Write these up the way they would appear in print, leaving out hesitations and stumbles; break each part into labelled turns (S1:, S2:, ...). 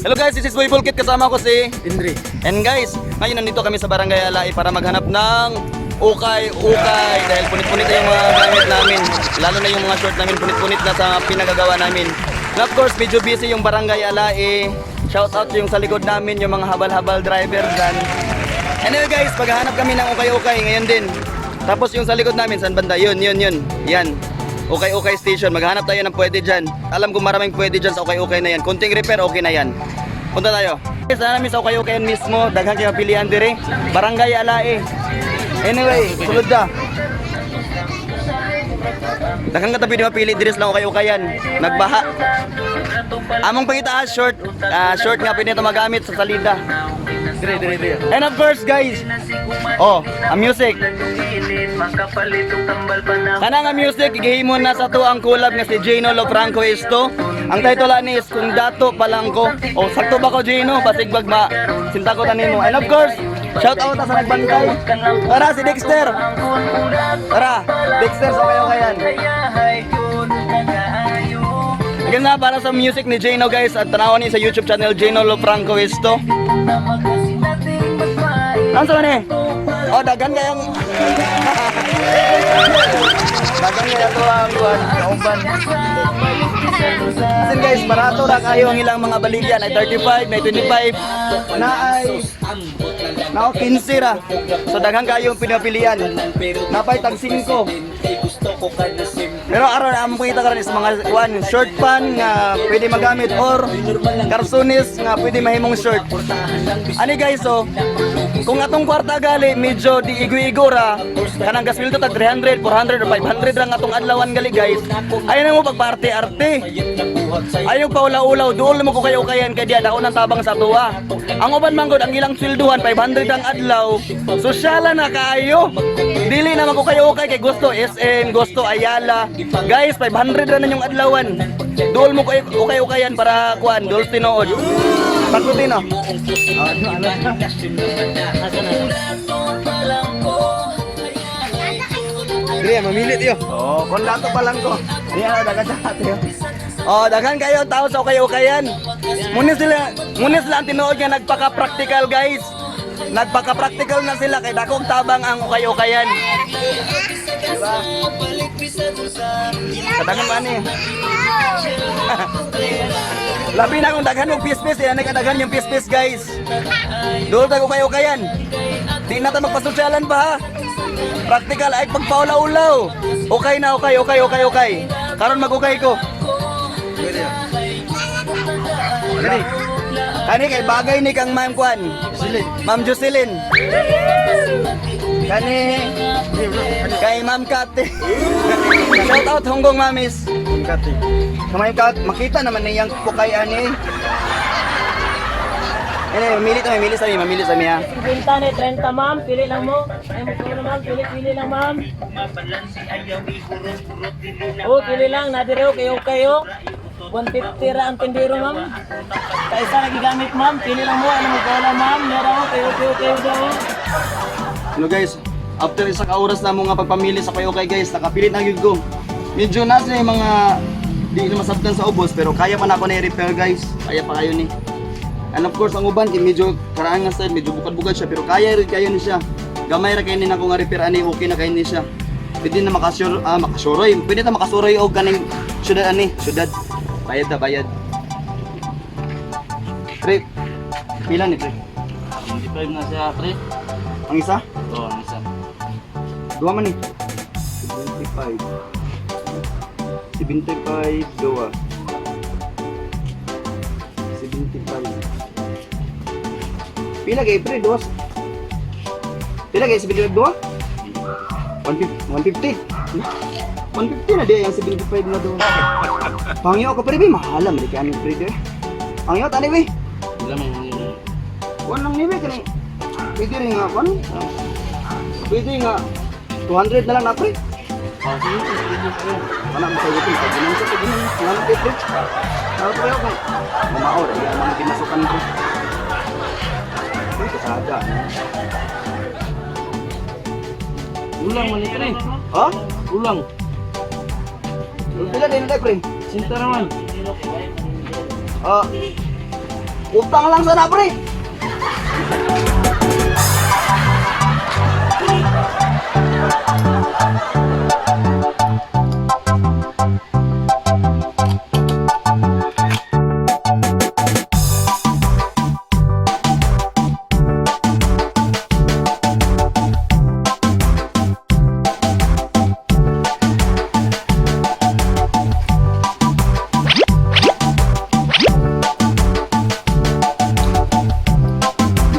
S1: Hello guys, this is Boy Bulkit. Kasama ko si
S2: Indri.
S1: And guys, ngayon nandito kami sa Barangay Alae para maghanap ng ukay-ukay dahil punit-punit na yung mga gamit namin. Lalo na yung mga short namin, punit-punit na sa pinagagawa namin. And of course, medyo busy yung Barangay Alae. Shout out yung sa likod namin, yung mga habal-habal driver dyan. Anyway guys, paghahanap kami ng ukay-ukay ngayon din. Tapos yung sa likod namin, saan banda? Yun, yun, yun. Yan. Ukay-ukay station. Maghanap tayo ng pwede dyan. Alam ko maraming pwede dyan sa ukay-ukay na yan. Kunting repair, okay na yan. Punta tayo. Sana namin sa ukay-ukayan mismo. Daghan kayo pilihan dire. Barangay Alae. Anyway, sulod na. Daghan ka tabi di mapili dire sa ukay-ukayan. Nagbaha. Among pangita short, short nga pwede ito magamit sa salida.
S2: Dire, dire, dire.
S1: And of course, guys, oh, ang music. Kana nga music gihimo na sa to ang collab nga si Jano Lofranco isto. Ang title ani is "Kung Dato Pa Lang Ko". Oh, sakto ba ko, Jano? Basig bag ma sinta ko tanimo. And of course, shout out sa nagbantay. Tara si Dexter. Tara, Dexter sa kayo kayan. Again na para sa music ni Jano, guys, at tanawan ni sa YouTube channel Jano Lofranco isto. Ano sa man eh? Oh, dagan kayong dagan kaya to ang kuan, kauban. Asin guys, barato ra kayo ang ilang mga baligyan ay 35, na 25, na ay na 15 ra. So daghan kayo ang pinapilian. Napay tag 5. Pero aron ang makita karon is mga kuan, short pan nga pwede magamit or karsunis nga pwede mahimong short. Ani guys, so kung atong kwarta gali medyo di igo-igo ra, kanang gasweldo tag 300, 400 or 500 ra nga atong adlawan gali, guys. Ayaw na mo pagparte arte. Ayaw pa ulaw-ulaw, duol mo ko kayo kayan kay diya dako ng tabang sa tuwa. Ang uban man gud ang ilang swelduhan 500 ang adlaw. Sosyala na kaayo. Dili na man ko kayo okay kay gusto SM, gusto Ayala. Guys, 500 ra na yung adlawan. Duol mo ko okay ukayan para kuan, duol tinuod. Takot no.
S2: Dire, mamili tiyo.
S1: Oh, kung dato pa lang ko. Diya, dagan sa ate. Oh, daghan kayo tao sa ukay-ukayan. Muna sila ang tinuod nga nagpaka-practical, guys. Nagpaka-practical na sila kay dakong tabang ang ukay-ukayan. Diba? Kadangan man eh. Labi na kung daghan og pispis, yan nagkadaghan yung pispis, guys. Duol tag ukay-ukayan. Di na ta magpasosyalan pa ha. Practical ay pagpaulaw-ulaw. Okay na, okay. Karon mag-ukay ko.
S2: Dire.
S1: Kani kay bagay ni kang Ma'am Kwan.
S2: Silid.
S1: Ma'am Jocelyn. Kani kay Ma'am Kate. Shout out Honggong Mamis.
S2: Kati.
S1: Kamay Kat, makita naman niyang pukay ani. Ene, mamili ta, mamili sa mi, mamili sa mi ha.
S3: 50 ni 30, ma'am, pili lang mo. Ay mo ko ma'am, pili pili lang, ma'am. Oh, pili lang na dire kayo kayo. 150 ra ang tindero, ma'am. Kaisa na gigamit, ma'am, pili lang mo ano mo ko ma'am. Meron kayo kayo kayo daw.
S1: Ano guys, after isa ka oras na mo nga pagpamili sa kayo kay guys, nakapilit na gyud ko. Medyo nasa yung mga di na masabtan sa ubos pero kaya pa na ako na i-repair, guys. Kaya pa kayo ni. And of course, ang uban kay medyo karaan nga side, medyo bukad-bukad siya pero kaya rin kayo ni siya. Gamay ra kayo ni nako nga repair ani, okay na kayo ni siya. Pwede na makasure, makasuroy. Pwede na makasuroy og kaning syudad ani, syudad. Bayad na bayad. Pre, pila ni pre?
S4: 25 na siya, pre.
S1: Ang isa?
S4: Oo, ang isa.
S1: Dua man eh. 75. 75, dua. 75. Pila kay pre, dua. Pila kay 75 dua? 150. 150. 150 na di ang 75 na dua. Pangyo ako pre, mahala man di kay pre di. Pangyo tani be.
S4: Wala may hangin.
S1: Kuan lang ni be kani. Pwede rin nga kuan. Pwede nga 200 na lang na pre.
S4: Oh, sige, sige, sige.
S1: Wala mo sa iyo, pre. Ginang sa ginang. Salamat kay pre. Salamat pre ako. Mamao ra yan ang pinasukan ko. Uy, kasada.
S4: Ulang man ni pre.
S1: Ha?
S4: Ulang.
S1: Pila din na pre?
S4: Sinta naman.
S1: Ah. Utang lang sana, pre.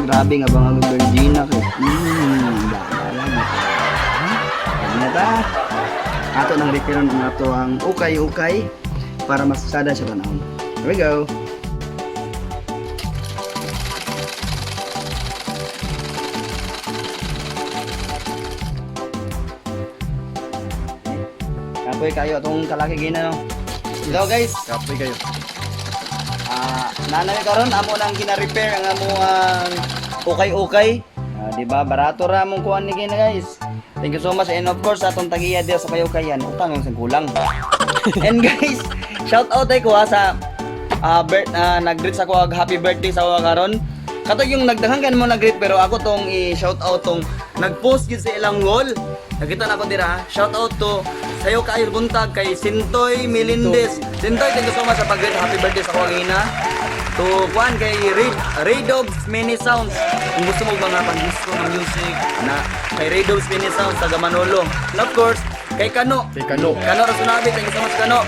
S1: Grabe nga ba nga Virginia kay. Dala lang. Na ta. Ato nang referon ang ato ang ukay-ukay para masada siya tanawon. Here we go. Kapoy kayo atong kalaki gina no. Hello, guys.
S2: Kapoy kayo.
S1: Ah, nanay karon amo nang gina-repair ang amo ang ukay-ukay. Ah, di ba? Barato ra among kuan ni gina, guys. Thank you so much, and of course atong tagiya diya sa ukay-ukayan, utang ang kulang. And guys, shout out ay ko ha, sa nag-greet sa ko og happy birthday sa ako karon. Kato yung nagdaghan kan mo nag-greet, pero ako tong i-shout out tong nag-post gyud sa ilang wall. Nakita na ako dira. Shout out to sayo kaayo buntag kay Sintoy Melendez. Sintoy, thank you so much sa pag-greet happy birthday sa ako gina. To kuan kay Ray, Ray Dogs Mini Sounds. Kung gusto mo mga pang-disco ng music na kay Ray Dogs Mini Sounds taga Manolo. And of course, kay Kano.
S2: Kay Kano.
S1: Kano Rasunabi, thank you so much, Kano.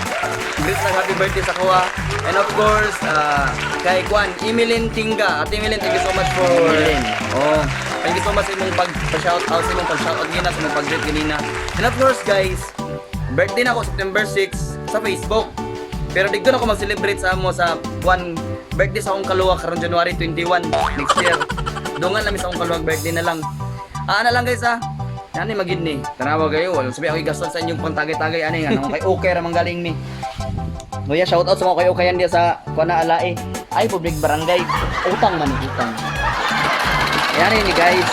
S1: Greet sa happy birthday sa kuha. And of course, kay Kwan, Emilyn Tinga. At Emilyn, thank you so much for... Oh, thank you so much sa imong pag-shout out, sa imong pag-shout out gina, sa imong pag-greet ganina. And of course, guys, birthday na ako September 6 sa Facebook. Pero digto na ako mag-celebrate sa amo sa Kwan, birthday sa akong kaluwa karon January 21 next year. Dungan lang mi sa akong kaluwag birthday na lang. Ah, na lang, guys, ah. Ani magid ni. Tanawa kayo, walang sabi ako igaston sa inyong pantagay-tagay ani nga kay okay ra man galing mi. Kuya, shout out sa mga kayo kayan diya sa kuan na alae. Ay, public barangay. Utang man ni utang. Ayan ni, guys.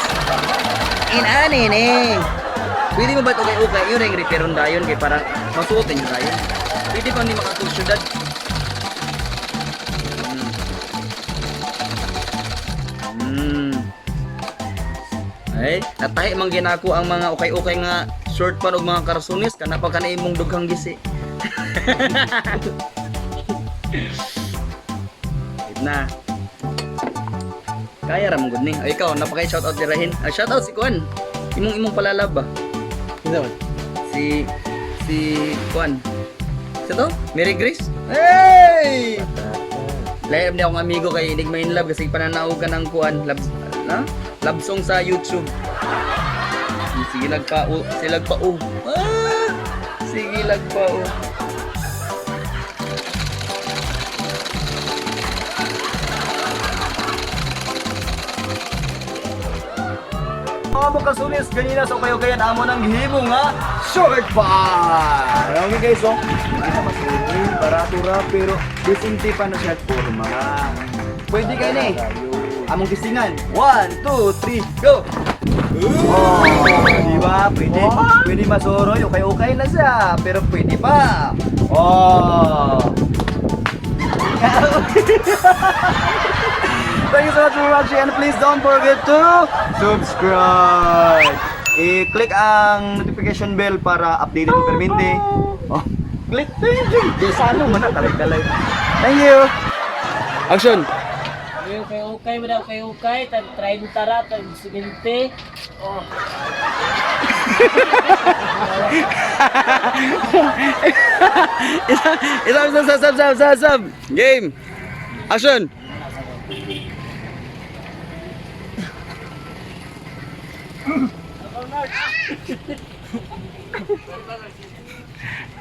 S1: Inani ni. Pwede mo ba't okay-okay? Yun ang referon dayon kay para masuotin niyo dayon. Pwede pa ni makatulog syudad. Ay, natahi man ginako ang mga ukay-ukay nga short pan og mga karsunis kana pa kana imong dughang gisi. Wait na. Kaya ra man gud ni. Ay, ikaw napakay shout out dirahin. Ah, shout out si Kuan. Imong imong palalab ba?
S2: Kinsa man?
S1: Si si Kuan. Sa to? Mary Grace? Hey! Layab niya akong amigo kay Enigma in Love kasi pananaw ka ng kuan love, na? Love song sa YouTube. Sige lagpa o, sige lagpa o. Ah! Sige lagpa o. Mga bukasulis, ganina sa kayo kayan amo ng himo nga short pa. Okay guys, oh. Hindi na masuoy, barato ra pero disinti pa na siya at forma. Pwede kayo na eh. Among kisingan. 1, 2, 3, go! Oh, di ba? Pwede, pwede masuroy. Okay, okay na siya. Pero pwede pa. Oh. Thank you so much for watching and please don't forget to subscribe. I-click ang notification bell para updated mo permente. Oh, click. Thank you. Di sano man na talay-talay. Thank you.
S2: Action!
S3: Okay, okay, mo daw, okay, okay. Tag 30 ra, tag 70. Oh.
S1: Isa, isa, isa, sub, sub, sub, sub. Game. Action.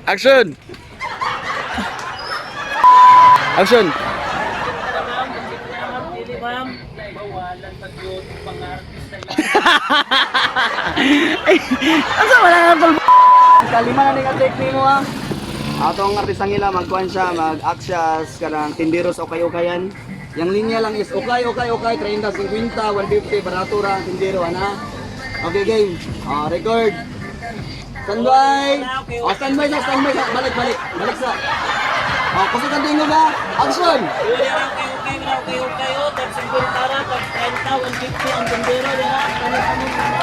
S2: Action! Action!
S3: Tara, ma'am, ma'am, pili, ma'am. Bawalan pag yun, pang-artista lang.
S1: Asa wala nga tol. Kalima na ni ka take nimo ha. Ato ang artista nila magkuan siya, mag-act siya as kanang tindero sa ukay-ukayan. Yang linya lang is ukay, ukay, ukay, 30, 50, 150, barato ra ang tindero ana. Okay, game. Ah, record. Standby. Oh, standby sa, standby sa. Balik, balik. Balik sa. Oh, kusog ang tingog ha. Action.
S3: Pili raw, okay, okay, okay, okay. 150 ang tindero dira. Ano sa mo?